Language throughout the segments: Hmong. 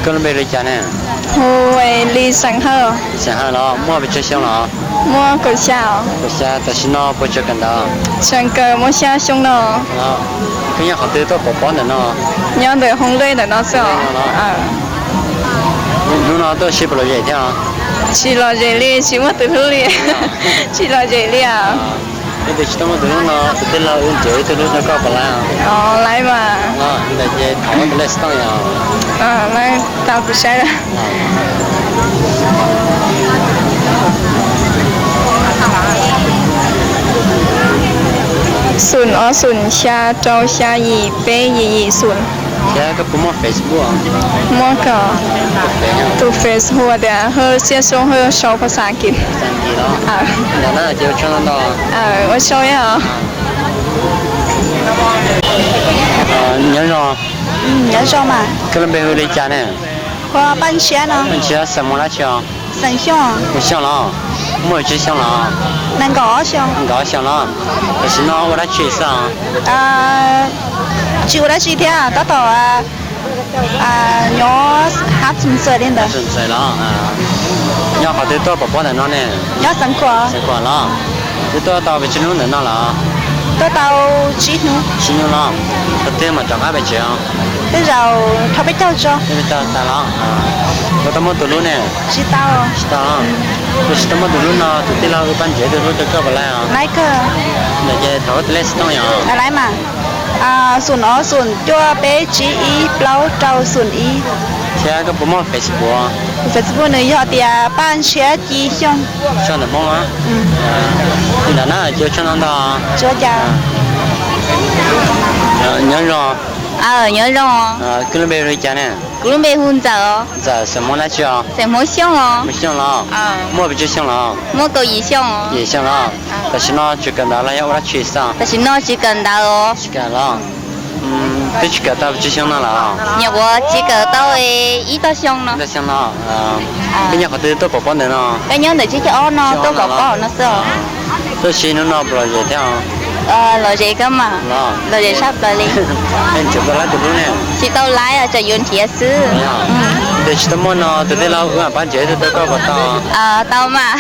Koj lub npe hu li cas ne? Hu Lis Xeem Hawj. Lis Xeem Hawj los muaj pes tsawg xyoo los? Muaj kaum xya. Kaum xya, tam sim no puas tseem kawm ntawv? Tseem kawm, muaj xya xyoo no. Koj nyob qhov twg tuaj pov pob ntawm no? Nyob ntawm Hoob Luj ntawm no xwb. Hnub no tuaj sib puas lom zem thiab? Tsis lom zem li, tsis muaj tus hlub li. Tsis lom zem li as. Yog tias tsis tau muaj tus hlub no, tus tij laug wb nrhiav ib tug hlub rau koj puas laib? Laib mas. Ntawd ces thov koj tus lej xov tooj os. Tau kuv saib. Xoom ob xoom xya rau xya yim peb yim yim xoom. Thiab koj puas muaj Facebook? Muaj kawg. Tus Face hu tias Hawj Xiaj Xyooj, Hawj Sau Phas Xas Kiv. Ua tsaug os. Nyob zoo. Nyob zoo mas. Koj lub npe hu li cas ne? Hu Paj Ntshiab no. Paj Ntshiab, xeem Hmoob dab tsi os? Xeem Xyooj. Xeem Xyooj los? Muaj pes tsawg xyoo los? Nees nkaum ob xyoo. Nees nkaum ob xyoo los? Tam sim no ua dab tsi xwb os? Tsis ua dab tsi thiab, tab tom nyob hab txhum txawm li ntawd. Txhum txawm los? Nyob qhov twg tuaj pov pob ntawm no ne? Nyob Xeev Khuam. Xeev Khuam los? Twb tuaj tau pes tsawg hnub ntawm no los? Tuaj tau tsib hnub. Tsib hnub los? Qhov twg mam rov qab pem tsev? Tej zaum dhau peb caug tso. Peb caug tas los? Puas tau muaj tus hlub ne? Tsis tau. Tsis tau. Yog tsis tau muaj tus hlub no, tus tij laug wb pab nrhiav tus hlub rau koj puas laib os? Laib kawg. Ntawd ces thov koj tus lej xov tooj yom. Laib mas. Xoom ob xoom cuaj peb tsib ib plaub rau xoom ib. Thiab koj puas muaj Facebook? Facebook nws yog tias Paj Ntshiab Ci Xyooj. Tshaj ntawm Hmoob. Li ntawd na, ces ua tsaug ntau ntau. Nyob zoo. Nyob zoo. Koj lub npe hu li cas ne? Kuv lub npe hu Ntxawm. Ntxawm, xeem Hmoob dab tsi os? Xeem Hmoob Xyooj os. Hmoob Xyooj los? Muaj pes tsawg xyoo los? Muaj kaum yim xyoo. Yim xyoo los? Tam sim no tseem kawm ntawv los yog ua dab tsi xwb? Tam sim no tsis kawm ntawv os. Tsis kawm los? Twb tsis kawm tau pes tsawg xyoo no los? Nyuam qhuav tsis kawm tau ib tog xyoo no. Tog xyoo no. Koj nyob qhov twg tuaj pov pob ntawm no? Koj nyob ntawm Tsib Caug Ob no tuaj pov pob no xwb os. Tuaj si hnub no puas lom zem thiab? Lom zem kawg mas. Lom zem tshaj plaws li. Tsis tau laib tus hlub ne? Tsis tau laib, tseem yuav nrhiav xwb. Yog tsis tau muaj no, tus tij laug wb mam pab nrhiav ib tug rau koj puas tau? Tau mas.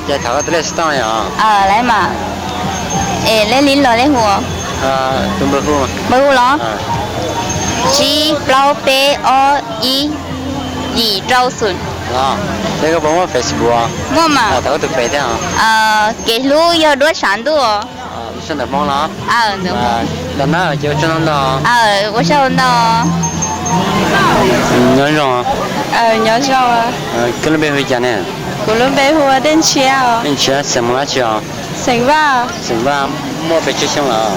Ces thov koj tus lej xov tooj yom. Laib mas. Es lej li los lej hu? Tus npawb hu. Npawb hu los? Tsib plaub peb ob ib yim rau xoom. Thiab koj puas muaj Facebook? Muaj mas. Thov koj tus Face thiab. Kev hlub yog duab tshav ntuj. Lus sab ntawm Hmoob los? Ntawm na, ces ua tsaug ntau ntau. Ua tsaug ntau. Nyob zoo. Nyob zoo. Koj lub npe hu li cas ne? Kuv lub npe hu Dej Ntshiab. Dej Ntshiab, xeem Hmoob dab tsi os? Xeem Vaj. Xeem Vaj, muaj pes tsawg xyoo lawm?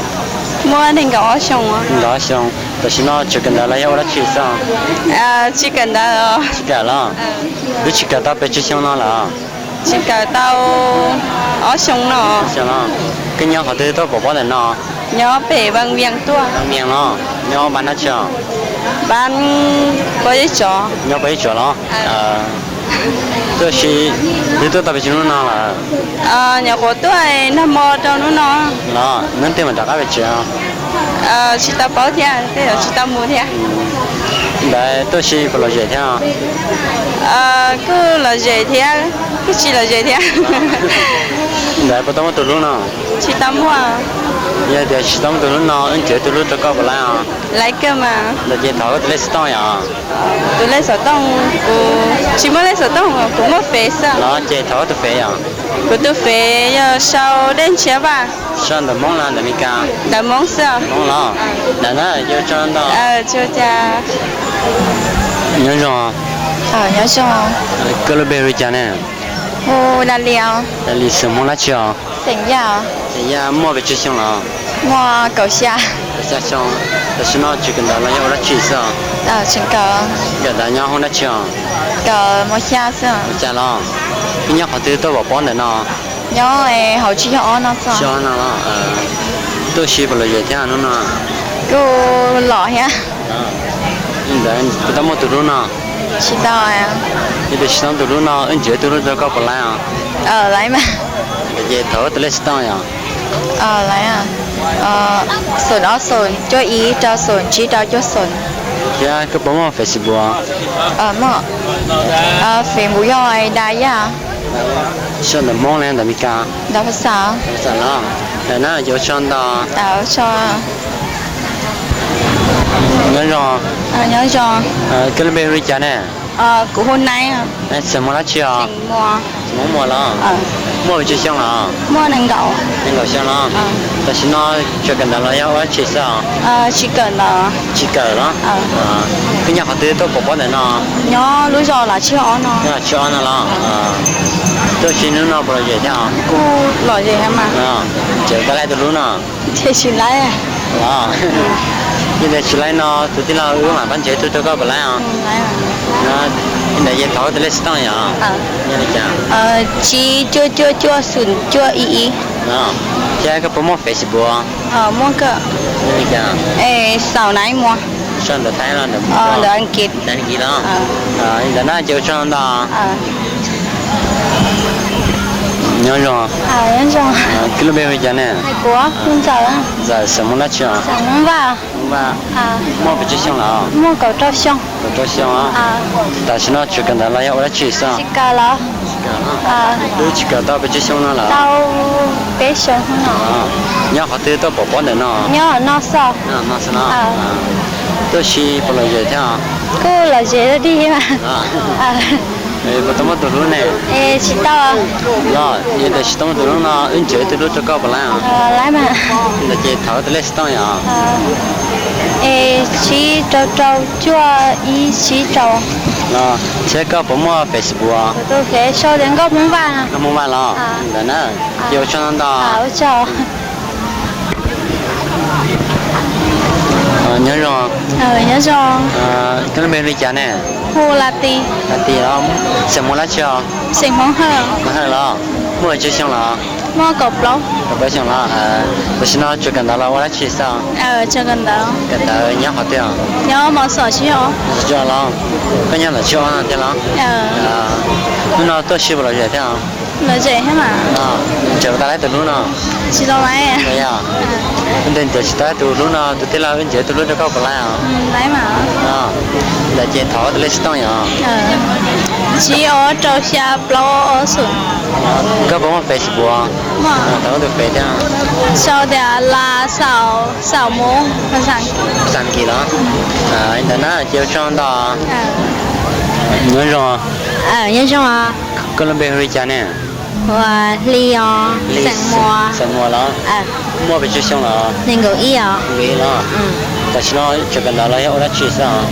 Muaj nees nkaum ob xyoo. Nees nkaum ob xyoo. Tam sim no tseem kawm ntawv los yog ua dab tsi xwb? Tsis kawm ntawv. Tsis kawm los? Twb tsis kawm tau pes tsawg xyoo no lawm? Tsis kawm tau ob xyoo no. Koj nyob qhov twg tuaj pov pob ntawm no? Nyob pem Vaj Vias tuaj. Vaj Vias los? Nyob npab dab tsi os? Npab Pov Yej Tsov. Nyob Pov Yej Tsov los? Tuaj si, twb tuaj tau pes tsawg hnub no lawm? Nyuam qhuav tuaj nag hmo rau hnub no. Los, hnub twg mam rov qab pem tsev? Tsis tau paub thiab, tej zaum tsis tau mus thiab. Ntawd tuaj si puas lom zem thiab? Kuj lom zem thiab, kuj tsis lom zem thiab. Ntawd puas tau muaj tus hlub no? Tsis tau muaj. Yog tias tsis tau muaj tus hlub no, wb nrhiav tus hlub rau koj puas laib os? Laib kawg mas. Ntawd ces thov koj tus lej xov tooj yom. Tus lej xov tooj, kuv tsis muaj lej xov tooj, kuv muaj Face xwb. Los ces thov koj tus Face yom. Kuv tus Face yog sau Dej Ntshiab Vaj. Sau ntawm Hmoob los ntawm Meskas? Ntawm Hmoob xwb. Hmoob los? Ntawd na, ua tsaug ntau. Nyob zoo. Nyob zoo. Koj lub npe hu li cas ne? Hu Dalis. Dalis, xeem Hmoob dab tsi os? Xeem Yaj. Xeem Yaj, muaj pes tsawg xyoo los? Muaj kaum xya. Kaum xya xyoo. Tam sim no tseem kawm ntawv los yog ua dab tsi xwb os? Tseem kawm. Kawm ntawv nyob hoob dab tsi os? Kawm mos xya xwb. Mos xya los? Koj nyob qhov twg tuaj pov pob ntawm no? Nyob hauv Tsib Caug Ob no xwb. Tsib Caug Ob no los? Tuaj si puas lom zem thiab hnub no? Kuj lom thiab. Ntawd puas tau muaj tus hlub no? Tsis tau. Yog tias tsis tau muaj tus hlub no, wb nrhiav tus hlub rau koj puas laib os? Laib mas. Ces thov koj tus lej xov tooj yom. Laib, xoom ob xoom cuaj ib rau xoom tsib rau cuaj xoom. Thiab koj puas muaj Facebook? Facebook yog Daya. Sau ntawv Hmoob los ntawv Meskas? Ntawv Meskas los. Ntawm na ces ua tsaug ntau. Nyob zoo. Koj lub npe hu li cas ne? Kuv hu Naiv. Xeem Muas dab tsi os? Xeem Muas los. Muaj pes tsawg xyoo los? Nees nkaum xyoo los. Tam sim no tsuas kawm ntawv los yog ua dab tsi xwb? Tsis kawm los. Koj nyob qhov twg tuaj pov pob ntawm no? Nyob lub zos Lav Tsib Ob no. Lav Tsib Ob no los. Tuaj si hnub no puas lom zem thiab? Kuj lom zem thiab mas. Tseem tau laib tus hlub no? Tsis laib. Yog tias tsis laib no tus tij laug wb mam pab nrhiav ib tug rau koj puas laib os? Ntawd ces thov koj tus lej xov tooj yom. Yog li cas? Tsib cuaj cuaj cuaj xum cuaj ib ib. Thiab koj puas muaj Facebook? Muaj kawg. Xaum Naiv Muas. Sau ntawv Thaib los ntawv As kiv? Ntawv As kiv los. Ntawm na ces ua tsaug ntau. Nyob zoo. Koj lub npe hu li cas ne? Ntxawm, xeem Hmoob dab tsi os? Muaj pes tsawg xyoo los? Kaum rau xyoo. Tam sim no tsuas kawm ntawv los yog ua dab tsi xwb? Twb tsis kawm tau pes tsawg xyoo no lawm? Nyob qhov twg tuaj pov pob ntawm no? Tuaj si puas lom zem thiab? Kuj lom zem dig. Puas tau muaj tus hlub ne? Tsis tau. Los yog tias tsis tau muaj tus hlub no wb nrhiav ib tug hlub rau koj puas laib os? Ntawd ces thov koj tus lej xov tooj yom. Tsib rau rau cuaj ib tsib rau. Thiab koj puas muaj Facebook? Sau tias Nkauj Hmoob Vaj. Nkauj Hmoob Vaj los. Ntawd na, ces ua tsaug ntau. Nyob zoo. Nyob zoo. Koj lub npe hu li cas ne? Hu Lati. Lati los. Xeem Muas dab tsi os? Xeem Hmoob Hawj. Hmoob Hawj los. Muaj pes tsawg xyoo los? Muaj kaum plaub. Kaum plaub xyoo los. Tam sim no tsuas kawm ntawv los ua dab tsi xwb? Kawm ntawv nyob qhov twg? Nyob Mos Xom Tsib Ob. Mos Xom Tsib Ob los. Koj nyob ntawm Tsib Ob no thiab los? Hnub no tuaj si puas lom zem thiab? Lom zem thiab mas. Tseem tau laib tus hlub no? Tsis tau laib. Ua ntej tias tsis tau laib tus hlub no tus tij laug wb nrhiav tus hlub rau koj puas laib os? Ntawd ces thov koj tus lej xov tooj yom. Tsib ob rau xya plaub ob xum. Koj puas muaj Facebook? Thov koj tus Face thiab. Sau tias Las Xaum Xaum Hmoob. Xaum Kis los. Ntawd na ces ua tsaug ntau. Nyob zoo. Nyob zoo. Koj lub npe hu li cas ne? Hu Hli os. Xeem Muas. Xeem Muas los. Muaj pes tsawg xyoo los? Nees nkaum ib os. Nees nkaum ib los. Tam sim no tseem kawm ntawv los yog ua dab tsi xwb os?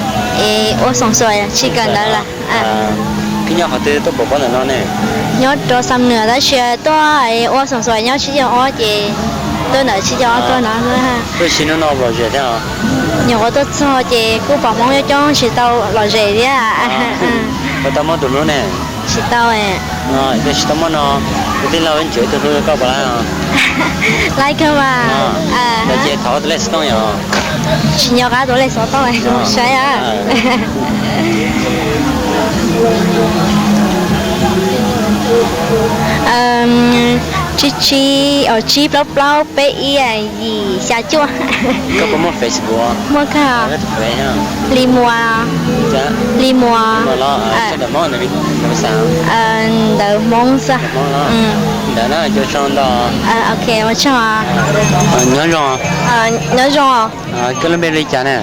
Es ua xoom xuas tsis kawm ntawv lawm. Koj nyob qhov twg tuaj pov pob ntawm no ne? Nyob rau Xam Nuas tab sis tuaj ua xoom xuas nyob Tsib Caug Ob ces tuaj ntawm Tsib Caug Ob tuaj no. Tuaj si hnub no lom zem thiab os? Nyuam qhuav tuaj txog ces kuj pom Hmoob coob coob tsis tau lom zem thiab. Puas tau muaj tus hlub ne? Tsis tau. Yog tsis tau muaj no, tus tij laug wb nrhiav ib tug hlub rau koj puas laib os? Laib kawg mas. Ces thov koj tus lej xov tooj yom. Tsis nco qab tus lej xov tooj, saib. Tsib tsib, tsib plaub plaub peb ib yim xya cuaj. Koj puas muaj Facebook? Muaj kawg. Li Muas. Li Muas. Ntawv Hmoob xwb. Ntawd na, ua tsaug ntau. Ok, ua tsaug. Nyob zoo. Nyob zoo. Koj lub npe li cas ne?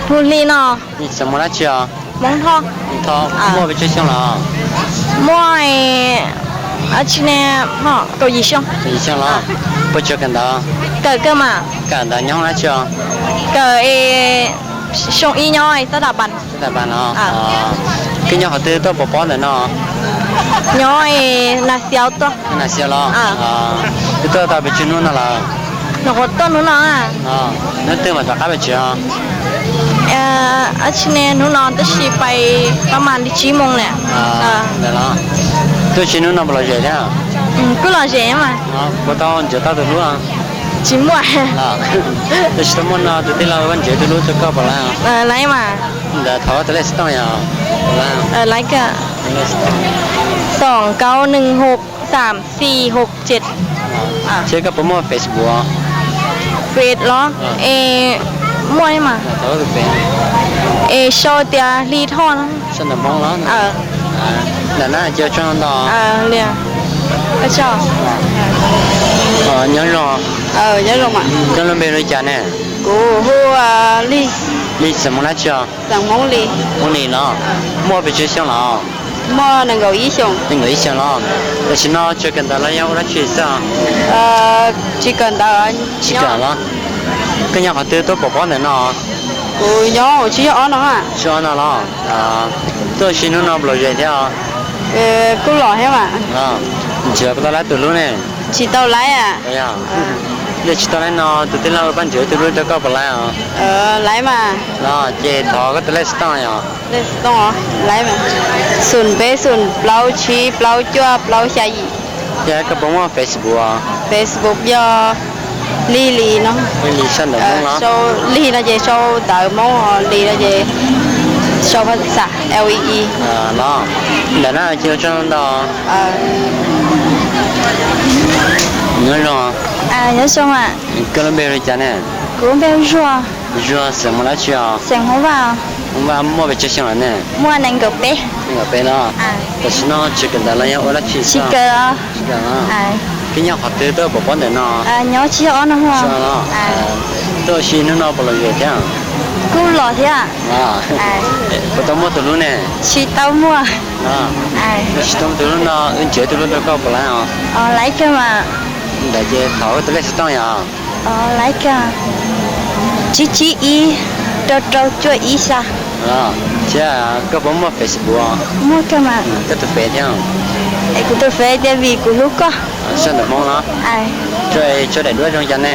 Hu Hli no. Xeem Muas dab tsi os? Hmoob Thoj. Thoj, muaj pes tsawg xyoo los? Muaj dab tsi ne, kaum yim xyoo. Kaum yim xyoo los? Puas tseem kawm ntawv? Kawm kawg mas. Kawm ntawv nyob dab tsi os? Kawm xyoo ib nyob Xab Tha Pas. Xab Tha Pas los? Koj nyob qhov twg tuaj pov pob ntawm no? Nyob Nas Xiaus tuaj. Nas Xiaus los? Koj tuaj tau pes tsawg hnub no lawm? Nyuam qhuav tuaj hnub no. Hnub twg mam rov qab pem tsev os? Dab tsi ne, hnub no tab sis pais pab mas li tsib moos lawm. Ntawd los? Tuaj si hnub no puas lom zem thiab? Kuj lom zem mas. Puas tau nrhiav tau tus hlub? Tsis muaj. Tab sis tau muaj no tus tij laug nrhiav tus hlub rau koj puas laib? Laib mas. Ntawd thov koj tus lej xov tooj yom. Laib kawg. Xoom kaub neeg hauv xam xis hauv ces. Thiab koj puas muaj Facebook? Face los? Es muaj mas. Es sau tias Hli Thoj no. Ntawm na ces ua tsaug ntau. Nyob zoo. Koj lub npe hu li cas ne? Kuv hu Lig. Lig xeem Hmoob dab tsi os? Hmoob Lig los? Muaj pes tsawg xyoo lawm? Muaj nees nkaum ib xyoos. Nees nkaum ib xyoos los? Tam sim no tsuas kawm ntawv los yog ua dab tsi xwb? Tsis kawm ntawv. Tsis kawm los? Koj nyob qhov twg tuaj pom pob ntawm no? Kuv nyob tsib caug ob no. Tsib caug ob no los? Tuaj ua si hnub no puas lom zem thiab? Kuj lom thiab mas. Nrhiav puas tau lawv tus hlub ne? Tsis tau lawv. Yog tsis tau lawv no tus tij laug Paj Ntswv tus hlub rau koj puas lawv os? Lawv mas. Los ces thov koj tus lej xov tooj yom. Lej xov tooj, lawv mas. Xoom peb xoom plaub tsib plaub cuaj plaub xya yim. Yog koj puas muaj Facebook? Facebook yog Lig Lis no. Lig Lis sau ntawv Hmoob los? Lig no ces sau ntawv Hmoob, Lis no ces sau phas xas L I I. Los, ntawm na ces ua tsaug ntau. Nyob zoo. Nyob zoo. Koj lub npe hu li cas ne? Kuv lub npe hu Zuag. Zuag xeem Hmoob dab tsi os? Xeem Hmoob Vaj. Hmoob Vaj muaj pes tsawg xyoo lawm ne? Muaj nees nkaum peb. Nees nkaum peb los? Tam sim no tsis kawm ntawv los yog ua dab tsi? Tsis kawm. Koj nyob qhov twg tuaj pom pob ntawm no? Nyob tsib caug ob no. Tuaj ua si hnub no puas lom zem thiab? Kuj lom thiab. Puas tau muaj tus hlub ne? Tsis tau muaj. Tsis tau muaj tus hlub no wb nrhiav tus hlub rau koj puas lawv os? Lawv kawg mas. Ntawd ces thov koj tus lej xov tooj yom. Lawv kawg, tsib tsib ib rau rau cuaj ib xya. Thiab koj puas muaj Facebook? Muaj kawg mas. Koj tus fev thiab? Kuv tus fev tias Vim Kuv Hlub Koj. Sau ntawv Hmoob los? Tsuas daim duab zoo cas ne?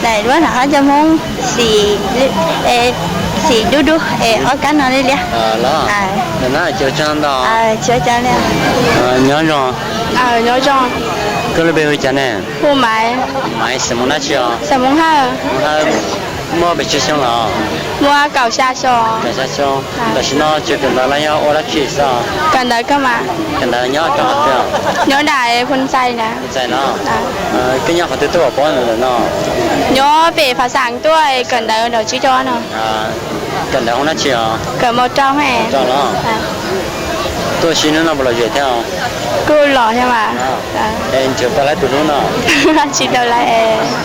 Daim duab nram qab cov Hmoob, xim dub dub es ob kab no liab liab. Los, ntawm na ces ua tsaug ntau. Nyob zoo. Nyob zoo. Koj lub npe hu li cas ne? Hu Maiv. Maiv xeem Hmoob dab tsi os? Xeem Hmoob Hawj. Hmoob Hawj, muaj pes tsawg xyoo lawm? Muaj kaum xya xyoo. Kaum xya xyoo. Tam sim no tsuas kawm ntawv los yog ua dab tsi xwb? Kawm ntawv kawg mas. Kawm ntawv nyob rau qhov twg? Nyob nram Phu Ntxais na. Phu Ntxais no. Koj nyob qhov twg tuaj pom pob ntawm no? Nyob pem Phav Xaam tuaj kawm ntawv nram tsib caug no. Kawm ntawv hoob dab tsi os? Kawm mos rau. Mos rau los? Tuaj ua si hnub no puas lom zem thiab? Kuj lom thiab mas. Es nrhiav tau lawv tus hlub no? Tsis tau lawv.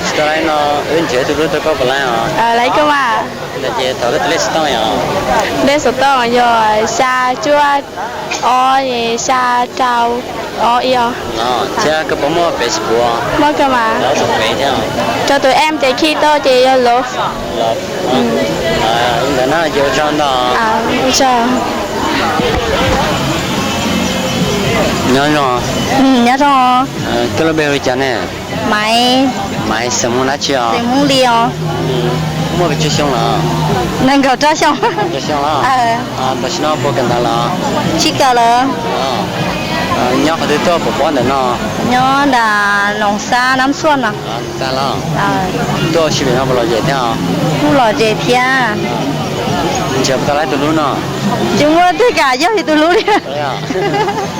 Tsis tau lawv no, wb nrhiav tus hlub rau koj puas lawv os? Lawv kawg mas. Ntawd ces thov koj tus lej xov tooj yom. Lej xov tooj yog xya cuaj ob xya rau ob ib os. Thiab koj puas muaj Facebook? Muaj kawg mas. Rau tus em ces khij tau ces yog lov. Ntawm na ces ua tsaug ntau. Nyob zoo. Nyob zoo. Koj lub npe hu li cas ne? Maiv. Maiv xeem Hmoob dab tsi os? Xeem Hmoob Lis os. Muaj pes tsawg xyoo lawm? Nees nkaum rau xyoo. Xyoo los? Tam sim no puas kawm ntawv lawm? Tsis kawm lawm. Nyob qhov twg tuaj pom pob ntawm no? Nyob nram Noom Xab Nab Xuaj no. Tuaj ua si pem no puas lom zem thiab? Kuj lom zem thiab. Nrhiav puas tau lawv tus hlub no? Tsis muaj tej kam yog ib tug hlub li.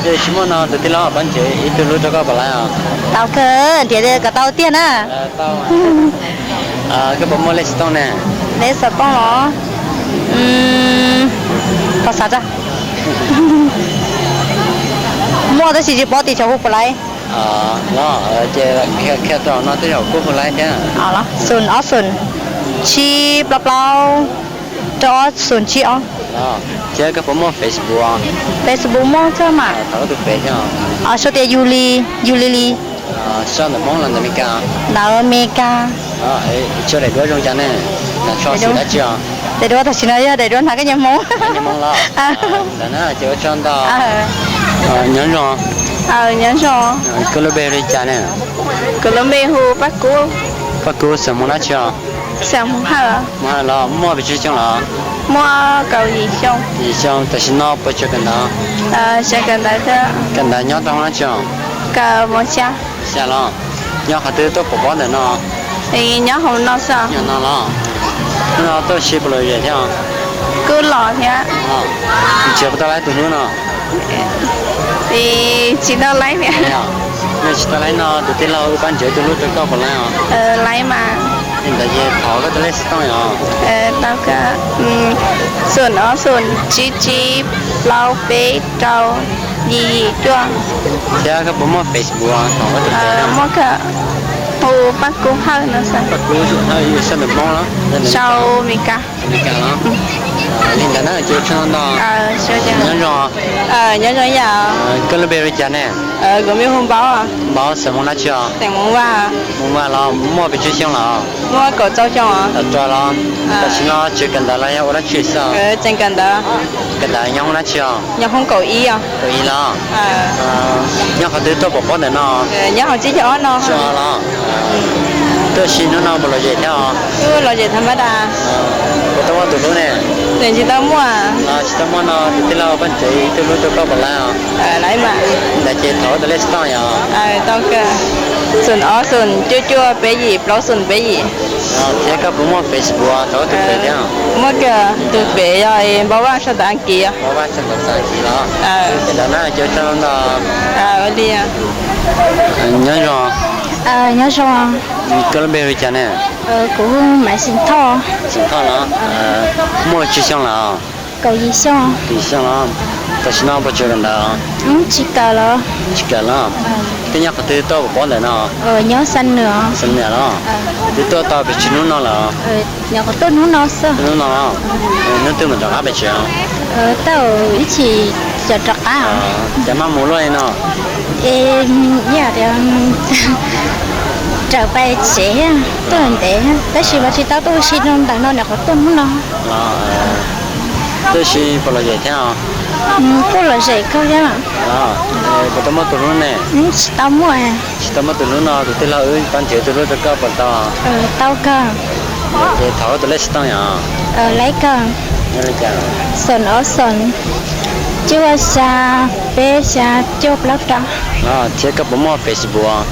Yog tsis muaj no tus tij laug Paj Ntswv ib tug hlub rau koj puas lawv os? Tau kawg, nrhiav kom tau tiag na. Koj puas muaj lej xov tooj ne? Lej xov tooj los? Pov xav ra. Muaj tab sis tsis paub tias xyov hu puas lawv. Los ces qhia rau no tej zaum kuj hu lawv thiab. Xoom ob xoom tsib plaub plaub rau ob xoom tsib ob. Thiab koj puas muaj Facebook? Facebook muaj kawg mas. Thov koj tus fev thiab. Sau tias Yus Lis, Yus Lis Lis. Sau ntawv Hmoob los ntawv Meskas? Ntawv Meskas. Sau daim duab zoo cas ne? Daim duab tam sim no yog daim duab hnav kab nyas Hmoob. Hmoob los? Ntawm na ces ua tsaug ntau. Nyob zoo. Nyob zoo. Koj lub npe hu li cas ne? Kuv lub npe hu Paj Kub. Paj Kub xeem Hmoob dab tsi os? Xeem Hmoob Hawj. Hmoob Hawj los? Muaj pes tsawg xyoo lawm? Muaj kaum yim xyoo. Yim xyoo. Tam sim no puas tseem kawm ntawv? Tseem kawm ntawv thiab. Kawm ntawv nyob rau hoob dab tsi os? Kawm mos xya. Xya los? Nyob qhov twg tuaj pom pob ntawm no? Nyob hauv no xwb. Nyob no los? Hnub no tuaj ua si puas lom zem thiab? Kuj lom thiab. Nrhiav puas tau lawv tus hlub no? Tsis tau lawv thiab. Yog tsis tau lawv no tus tij laug Paj Ntswv tus hlub rau koj puas lawv os? Lawv mas. Ntawd ces thov koj tus lej xov tooj os. Tau kawg. Xoom ob xoom tsib tsib plaub peb rau yim yim cuaj. Thiab koj puas muaj Facebook? Muaj kawg. Hu Paj Kub Hawj no xwb. Paj Kub Hawj, sau ntawm Hmoob los? Sau Meskas. Meskas los? Li ntawd na, ces ua tsaug ntau. Nyob zoo. Nyob zoo yam. Koj lub npe hu li cas ne? Kuv npe hu Npaub. Npaub, xeem Hmoob dab tsi os? Xeem Hmoob Vaj. Hmoob Vaj los? Muaj pes tsawg xyoo lawm? Muaj kaum rau xyoo os. Kaum rau los? Tam sim no tseem kawm ntawv los yog ua dab tsi xwb? Tseem kawm ntawv. Kawm ntawv nyob hoob dab tsi os? Nyob hoob kaum ib os. Kaum ib los? Nyob qhov twg tuaj pom pob ntawm no? Nyob hauv tsib caug ob no. Tsib caug ob los? Tuaj ua si hnub no puas lom zem thiab os? Lom zem tha mab das. Puas tau muaj tus hlub ne? Tseem tsis tau muaj. Tsis tau muaj no tus tij laug Paj Ntsev ib tug hlub rau koj puas laib os? Laib mas. Ntawd ces thov koj tus lej xov tooj yom. Tau kawg. Xoom ob xoom cuaj cuaj peb yim plaub xoom peb yim. Thiab koj puas muaj Facebook, thov koj tus pem thiab? Muaj kawg, tus pem yog Npaub Vaj sau ntawv Askiv os. Npaub Vaj sau ntawv Askiv los? Ces ntawd na, ces ua tsaug ntau. Nyob zoo. Nyob zoo. Koj lub npe hu li cas ne? Kuv hu Maiv Xeem Thoj. Xeem Thoj los? Muaj tsawg xyoo lawm? Kaum yim xyoo. Kaum yim xyoo los? Tam sim no puas tseem kawm ntawv? Tsis kawm los. Tsis kawm los? Tej nyob qhov twg tuaj pom pob ntawm no? Nyob Xam Nwm. Xam Nwm los? Twb tuaj tau pes tsawg hnub no lawm? Nyuam qhuav tuaj hnub no xwb. Hnub no los? Hnub twg mam rov qab pem tsev? Tau ib chim rov qab. Cas maj mus luaj li no? Es yam tias raws pais tsev tuaj ntev, tab sis mas tsis tau tuaj ua si rau ntawm no, nyuam qhuav tuaj hnub no. Tuaj ua si puas lom zem thiab? Kuj lom zem kawg thiab. Puas tau muaj tus hlub ne? Tsis tau muaj. Tsis tau muaj tus hlub no tus tij laug wb pab nrhiav tus hlub rau koj puas tau? Tau kawg. Ces thov koj tus lej xov tooj yom. Lej kawg. Xoom ob xoom cuaj xya peb xya cuaj plaub rau. Thiab koj puas muaj Facebook?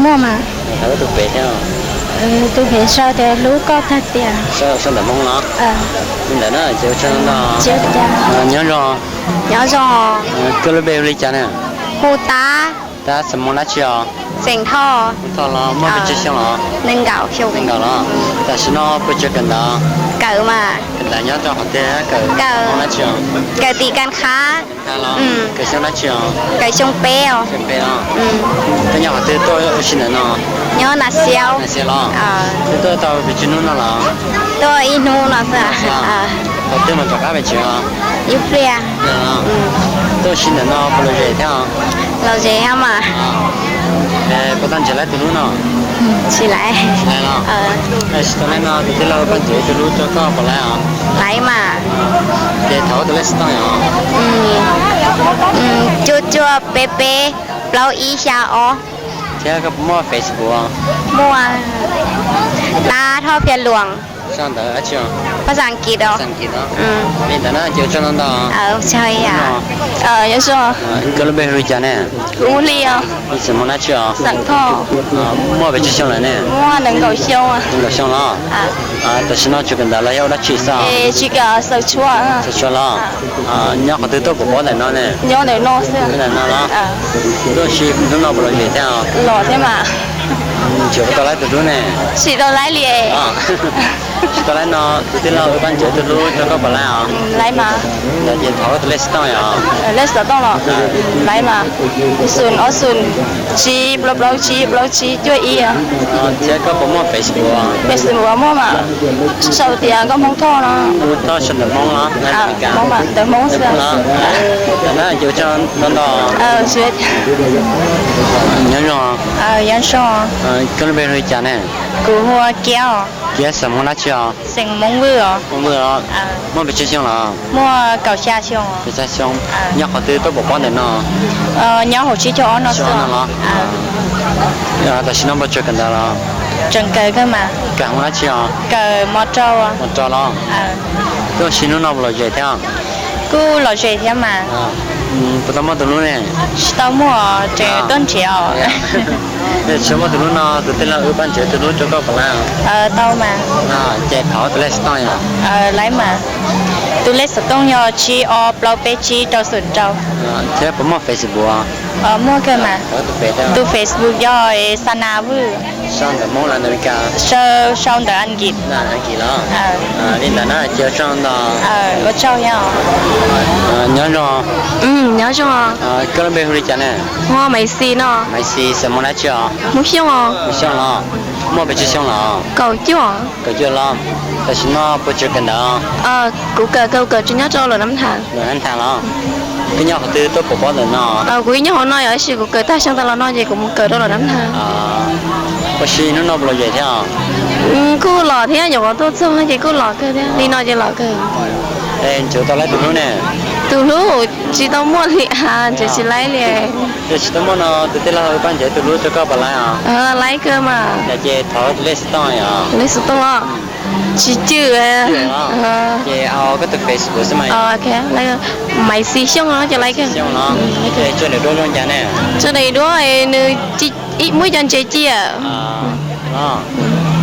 Muaj mas. Thov koj tus pem thiab. Tus pem sau tias hlub koj tag tias. Sau ntawm Hmoob los? Li ntawd na, ces ua tsaug ntau. Nyob zoo. Nyob zoo. Koj lub npe hu li cas ne? Hu Tab. Tab, xeem Hmoob dab tsi os? Xeem Thoj. Thoj los? Muaj pes tsawg xyoo los? Nees nkaum xyoo. Nees nkaum los? Tam sim no puas tseem kawm ntawv? Kawm mas. Kawm ntawv nyob rau qhov twg? Kawm Hmoob dab tsi os? Kawm tim Kas Khab. Los? Kawm xyoo dab tsi os? Kawm xyoo peb os. Xyoo peb los? Koj nyob qhov twg tuaj ua si ntawm no? Nyob Nas Xiab. Nas Xiab los? Twb tuaj tau pes tsawg hnub no lawm? Tuaj ib hnub no xwb. Qhov twg mas rov qab pem tsev os? Ib pliag. Tuaj ua si ntawm no puas lom zem thiab? Lom zem thiab mas. Puas tau nrhiav laib tus hlub no? Tsis laib. Tsis laib los? Tsis tau laib no tus tij laug pab nrhiav tus hlub rau koj puas laib os? Laib mas. Ces thov koj tus lej xov tooj yom. Cuaj cuaj peb peb plaub ib xya ob. Thiab koj puas muaj Facebook? Muaj. Tab Thoj Phia Luam. Sau ntawv dab tsi os? Phas xas Askiv os. Li ntawd na, ces ua tsaug ntau ntau. Nyob zoo. Koj lub npe hu li cas ne? Kuv hu Hli os. Xeem Hmoob dab tsi os? Xeem Thoj. Muaj pes tsawg xyoo lawm ne? Muaj nees nkaum xyoo. Nees nkaum xyoo los? Tam sim no tseem kawm ntawv los yog ua dab tsi xwb? Tsis kawm, xaws tshuaj. Xaws tshuaj los? Nyob qhov twg tuaj pom pob ntawm no ne? Nyob ntawm no xwb. Ntawm no los? Tuaj ua si hnub no puas lom zem thiab? Lom thiab mas. Tseem puas tau laib tus hlub ne? Tsis tau laib li. Tsis tau laib no tus tij laug wb pab nrhiav tus hlub rau koj puas laib os? Laib mas. Ces thov koj tus lej xov tooj yom. Lej xov tooj los? Laib mas. Xoom ob xoom tsib plaub plaub tsib plaub tsib cuaj ib. Thiab koj puas muaj Facebook? Facebook muaj mas. Sau tias koj Hmoob Thoj no. Thoj sau ntawm Hmoob los? Ntawm Hmoob xwb. Ntawm na, ces ua tsaug ntau ntau. Nyob zoo. Nyob zoo. Koj lub npe hu li cas ne? Kuv hu ua Kiab os. Kiab, xeem Hmoob dab tsi os? Xeem Hmoob Vwj os. Hmoob Vwj os. Muaj pes tsawg xyoo lawm? Muaj kaum xya xyoo. Kaum xya xyoo. Nyob qhov twg tuaj pom pob ntawm no? Nyob hauv tsib caug ob no xwb. Tam sim no puas tseem kawm ntawv los? Tseem kawm kawg mas. Kawm Hmoob dab tsi os? Kawm mos rau. Mos rau los? Tuaj ua si hnub no puas lom zem thiab? Kuj lom zem thiab mas. Puas tau muaj tus hlub ne? Tsis tau muaj, tseem tuaj nrhiav os. Tsis muaj tus hlub no tus tij laug wb pab nrhiav tus hlub rau koj puas laib? Tau mas. Ces thov tus lej xov tooj yom. Laib mas. Tus lej xov tooj yog tsib ob plaub peb tsib rau xoom rau. Thiab puas muaj Facebook? Muaj kawg mas. Tus Facebook yog Xana Vwj. Sau ntawv Askiv. Li ntawd na ces ua tsaug ntau. Ua tsaug. Nyob zoo. Nyob zoo. Koj lub npe hu li cas ne? Maiv Xis no. Maiv Xis, xeem Hmoob dab tsi os? Hmoob Xyooj. Hmoob Xyooj los? Muaj pes tsawg xyoo los? Kaum cuaj. Kaum cuaj los? Tam sim no puas tseem kawm ntawv? Kuv kawm, kuv kawm tseem nyob rau Luam Nab Nthas. Luam Nab Nthas los? Koj nyob qhov twg tuaj pom pob ntawm no? Kuv nyob hauv no yog, tab sis kuv kawm tag xyoo tas los no ces kuv mus kawm rau Luam Nab Nthas. Ua si hnub no puas lom zem thiab? Kuj los thiab, nyuam qhuav tuaj txog ces kuj los kawg thiab, li no ces los kawg. Nrhiav tau laib tus hlub ne? Tus hlub tsis tau muaj li, nrhiav tsis laib li. Yog tsis tau muaj no tus tij laug pab nrhiav tus hlub rau koj puas laib os? Laib kawg mas. Ces thov tus lej xov tooj os. Lej xov tooj os? Tsis cwm. Ces koj tus Facebook xwb mas. Maiv Xis Xyooj no ces laib kawg. Tso daim duab zoo cas ne? Tso daim duab nws muaj ib co ntses ciaj.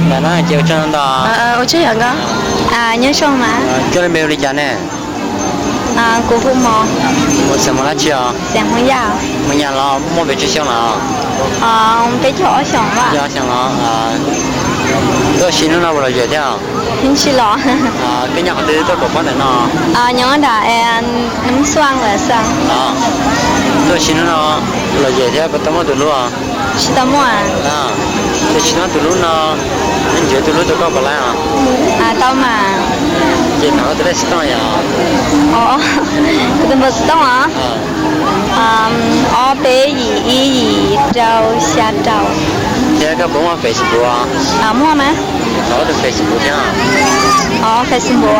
Ntawm no ces ua tsaug ntau. Ua tsaug yom nkauj. Nyob zoo mas. Koj lub npe hu li cas ne? Kuv hu Mos. Mus xeem Hmoob dab tsi os? Hmoob Yaj los? Muaj pes tsawg xyoo los? Peb caug ob xyoos. Peb caug ob xyoos los? Tuaj si hnub no puas lom zem thiab? Tsis los. Koj nyob qhov twg tuaj pom pob ntawm no? Nyob nram Nab Xuaj lawm xwb. Tuaj si hnub no lom zem thiab puas tau muaj tus hlub? Tsis tau muaj. Ces tsis tau muaj tus hlub no, nrhiav tus hlub rau koj puas laib os? Tau mas. Ces thov koj tus lej xov tooj yom? Kuv tus npawb xov tooj os? Ob peb yim ib yim rau xya rau. Thiab koj puas muaj Facebook? Muaj mas. Thov koj tus Facebook thiab. Facebook.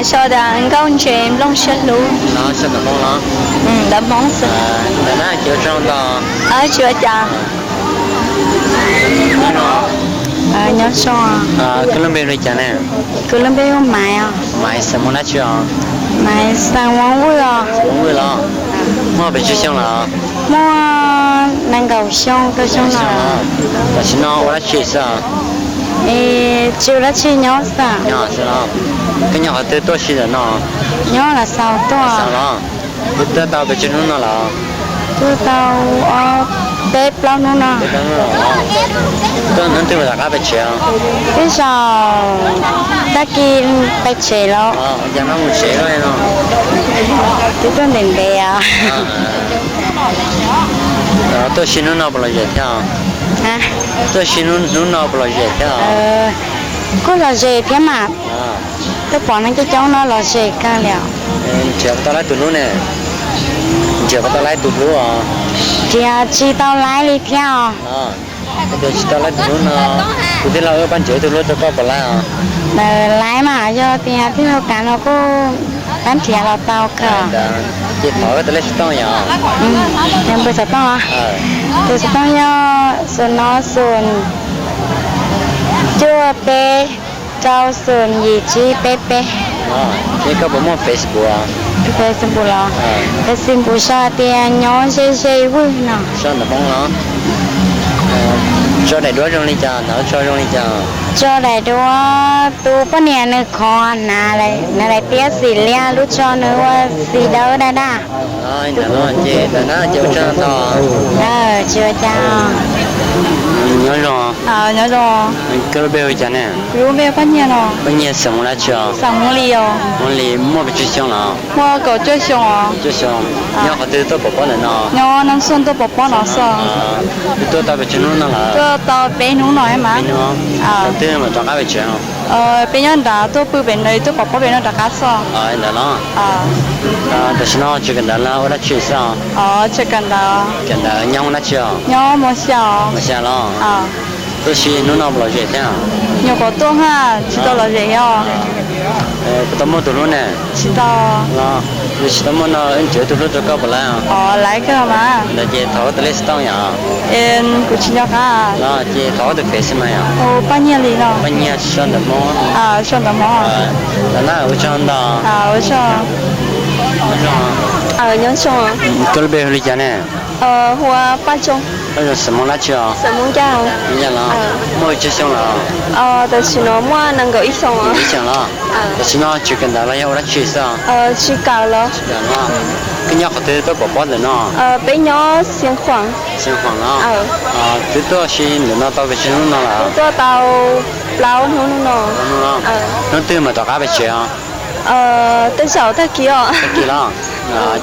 Sau tias Nkauj Ntse Nplooj Siab Hlub. Ntawv Hmoob xwb. Ntawm na ces ua tsaug ntau. Tsis ua cas. Nyob zoo. Koj lub npe hu li cas ne? Kuv lub npe hu Maiv os. Maiv xeem Hmoob dab tsi os? Maiv xeem Hmoob Vwj os. Hmoob Vwj los? Muaj pes tsawg xyoo los? Muaj nees nkaum xyoo rau xyoo no. Tam sim no ua dab tsi xwb? Tsis ua dab tsi, nyob xwb. Nyob xwb los? Koj nyob qhov twg tuaj si ntawm no? Nyob Los Xaus tuaj. Los? Koj tuaj tau pes tsawg hnub no los? Tuaj tau ob peb plaub hnub no. Tuaj hnub twg mam rov qab pem tsev? Twb zaum tag kis pem tsev los. Twb tuaj ntev ntev os. Tuaj si hnub no puas lom zem thiab? Tuaj si hnub no puas lom zem thiab? Kuj lom zem thiab mas. Tuaj pom neeg coob coob no lom zem kawg li os. Nrhiav puas tau laib tus hlub ne? Nrhiav puas tau laib tus hlub os? Nrhiav tsis tau laib li thiab os. Yog tsis tau laib tus hlub no, kuv tij laug wb pab nrhiav tus hlub rau koj puas laib os? Laib mas, yog tias tij laug kam no kuj pab nrhiav los tau kawg. Ces thov koj tus lej xov tooj yom? Tus xov tooj, tus xov tooj yog xoom no xoom cuaj peb rau xoom yim tsib peb peb. Ces koj puas muaj Facebook? Facebook los? Facebook sau tias Nyob Ze Ze Vwj no. Sau ntawv Hmoob los? Tso daim duab zoo li cas, ntawv tso zoo li cas? Tso daim duab tus poj niam nws khov hnav, nws daim tiab xim liab, lub tsho nws ua xim dawb daj daj. Ntawm no ces, ntawm no ces ua tsaug ntau. Tsis ua cas. Nyob zoo. Nyob zoo. Koj lub npe hu li cas ne? Kuv lub npe Paj Nyiaj no. Paj Nyiaj xeem Hmoob dab tsi os? Xeem Hmoob Lis os. Hmoob Lis, muaj pes tsawg xyoo los? Muaj kaum cuaj xyoo os. Cuaj xyoo. Nyob qhov twg tuaj pom pob ntawm no? Nyob Nab Xuaj tuaj pom pob no xwb. Koj tuaj tau pes tsawg hnub no lawm? Tuaj tau peb hnub no mas. Peb hnub. Thaum twg mam rov qab pem tsev? Peb nyob nrad tuaj pw pem no, tuaj pom pob pem no rov qab xwb. Ntawm no. Tam sim no tseem kawm ntawv los ua dab tsi xwb? Tseem kawm ntawv. Kawm ntawv nyob hoob dab tsi os? Nyob Mos Xya. Mos Xya los? Tuaj si hnub no puas lom zem thiab? Nyuam qhuav tuaj ha, tsis tau lom zem os. Puas tau muaj tus hlub ne? Tsis tau. Yog tsis tau muaj no wb nrhiav tus hlub rau koj puas laib os? Laib kawg mas. Ntawd ces thov koj tus lej xov tooj yom? Kuv tsis nco qab. Los ces thov koj tus Facebook mas yom? Paj Nyiaj Lis no. Paj Nyiaj, sau ntawv Hmoob. Sau ntawv Hmoob. Ntawm na ua tsaug ntau. Ua tsaug. Nyob zoo. Koj lub npe hu li cas ne? Hu ua Paj Tsoo. Koj yog Xeem Hmoob dab tsi os? Yog los? Muaj tsawg xyoo lawm? Tam sim no muaj nees nkaum ib xyoos. Ib xyoos los? Tam sim no tseem kawm ntawv los yog ua dab tsi xwb? Tsis kawm los. Koj nyob qhov twg tuaj pov pob ntawm no? Peb nyob Xeev Khuam. Xeev Khuam los? Twb tuaj si ntawm no tau pes tsawg hnub no lawm? Twb tuaj tau plaub hnub no. Hnub twg mam rov qab pem tsev os? Tej zaum tag kis os. Tag kis los?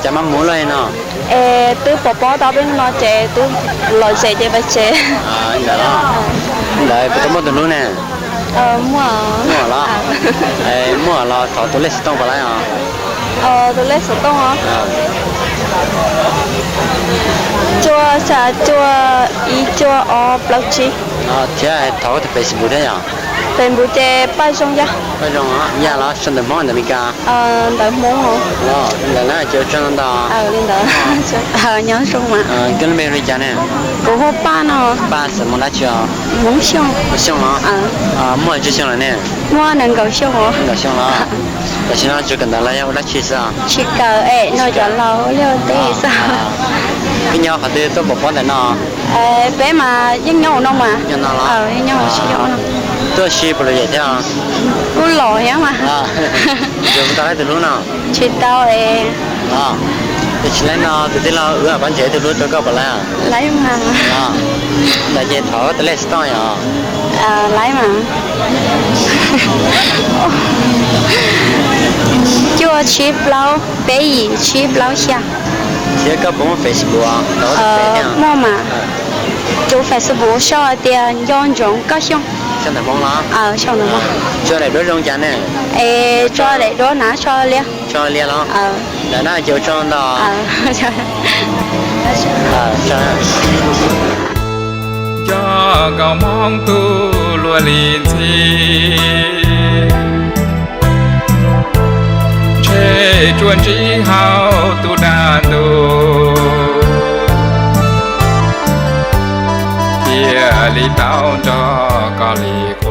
Cas maj mus luaj li no? Es twb pov pob tau peb hnub no ces twb lom zem ces pem tsev. Ntawd los? Ntawd puas tau muaj tus hlub ne? Muaj. Muaj los? Muaj los thov tus lej xov tooj puas laib os? Tus lej xov tooj os? Cuaj xya cuaj ib cuaj ob plaub tsib. Thiab thov koj tus Facebook thiab yom? Facebook ces Paj Zoo Yaj. Paj Zoo Yaj los? Sau ntawv Hmoob ntawv Meskas? Ntawv Hmoob. Ntawm na ces ua tsaug ntau. Li ntawd. Nyob zoo mas. Koj lub npe hu li cas ne? Kuv hu Paj no. Paj Xeem Hmoob dab tsi os? Hmoob Xyooj. Hmoob Xyooj los? Muaj tsawg xyoo lawm ne? Muaj nees nkaum xyoo os. Nees nkaum xyoo los? Tam sim no tseem kawm ntawv los yog ua dab tsi xwb os? Tsis kawm es no cov laus yog tej xwb. Koj nyob qhov twg tuaj pov pob ntawm no? Peb mas yeej nyob no mas. Nyob no los? Yeej nyob tsis yog no. Tuaj si puas lom zem thiab? Kuj lom thiab mas. Tseem tau laib tus hlub no? Tsis tau es. Ces tsis laib no tus tij laug wb pab nrhiav ib tug hlub rau koj puas laib? Laib mas. Ntawd ces thov koj tus lej xov tooj yom? Laib mas. Cuaj tsib plaub peb yim tsib plaub xya. Thiab koj puas muaj Facebook? Muaj mas. Tus Facebook sau hais tias Nco Ntsoov Koj Xyooj. Sau ntawv Hmoob los? Sau ntawv Hmoob. Tso daim duab zoo cas ne? Es tso daim duab na, tso liab. Tso liab los? Ntawm na ces ua tsaug ntau. Nco Nkauj Hmoob tus luag li ntxhi, ntshe tsuas ntsib hauv tus dab ntub, thiaj li tau nrog koj li qub.